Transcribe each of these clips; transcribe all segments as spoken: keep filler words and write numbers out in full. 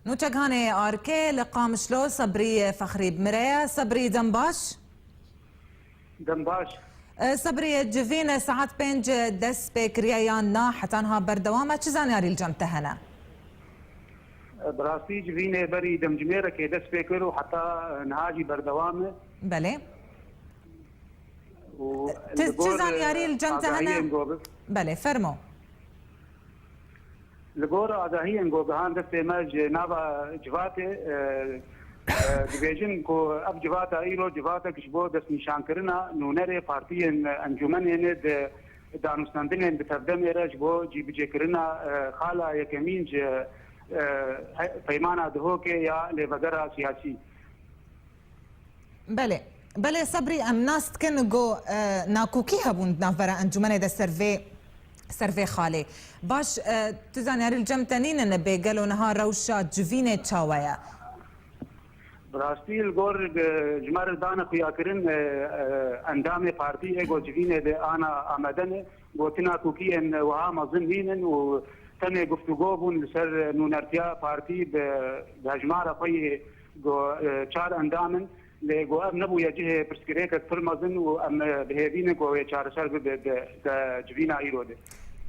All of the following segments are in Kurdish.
Nûçeghanê Arkê li Qamişlo Sebrî Fexrî bi min re ye. Sebrî, dem baş. Dem baş. E, Sebrî, civîn saet pênc dest pê kiriye yan na, heta niha berdewam e? Çi zanyarî li cem te hene? E, bi rastî civînê berî demcimêrekê dest pê kir û heta, e, niha jî berdewam e. Belê. Û Ti-, li çi gor, zanyarî e, li cem te hene? agahiyên ku bi- Belê, fermo. Li gor agahiyên ku gihan destê me ji nava civatê, e, e, dibêjin ku ev civata îro civatek ji bo destnîşankirina nûnerê partiyên, e, encûmenê ne di danûstandinên bi tevdemê re ji bo cîbicêkirina, e, xala yekemîn ji, e, he-, Peymana Duhokê ya lêvegera siyasî. Belê. Belê Sebrî, em nas dikin ku, e, nakokî hebûn di navbera encûmenê de ser vê, ser vê xalê. Baş, e, tu zanyarî li cem te nînin, bê gelo niha rewşa civînê çawa ye? Bi rastî li gor, e, ji me re dane xuyakirin, e, e, endamê partî ê ku civînê de ana amade ne, ku ti nakokiyên wiha mezin nînin û tenê guftûgo bûn li ser nûnertiya partî bi, bi hejmara xwe yê ku, e, çar endam in, lê ku ev nebûye cihê pirsgirêkek pir mezin û em, e, bi hêvî ne ku wê çareser bibe di, di civîna îro de.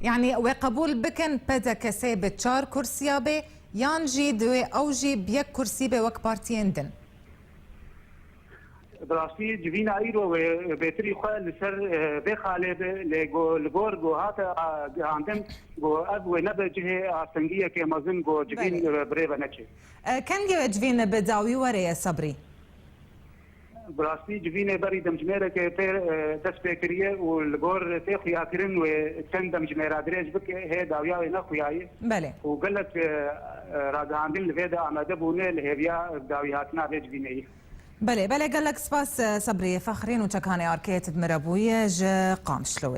Yanî wê qebûl bikin P D K S bi çar kursiya bê, yan jî divê ew jî bi yek kursî be wek partiyên din? Bi rastî civîna îro wê bêtirî xwe li ser, e, vê xalê be, lê go-, li gor ku hate, a, gihandin, ku ev wê nebe cihê astengiyeke mezin ku civîn, Belê. e, bi rê ve neçe. E, kengê we civîn bi dawî were ye Sebrî? Bi rastî civînê berî demjimêreke tê, e, dest pê kiriye û li gor tê xuyakirin wê çend demjimêra dirêj bike, hê dawiya wê nexuyaye. Belê. Û gelek, e, e, ragihandin li vê de amade bûne li hêviya dawî hatina vê civînê ye. Belê, belê, gelek spas, e, Sebrî Fexrî, nûçeghanê Arkê tu bi min re bûye ji Qamişloyê.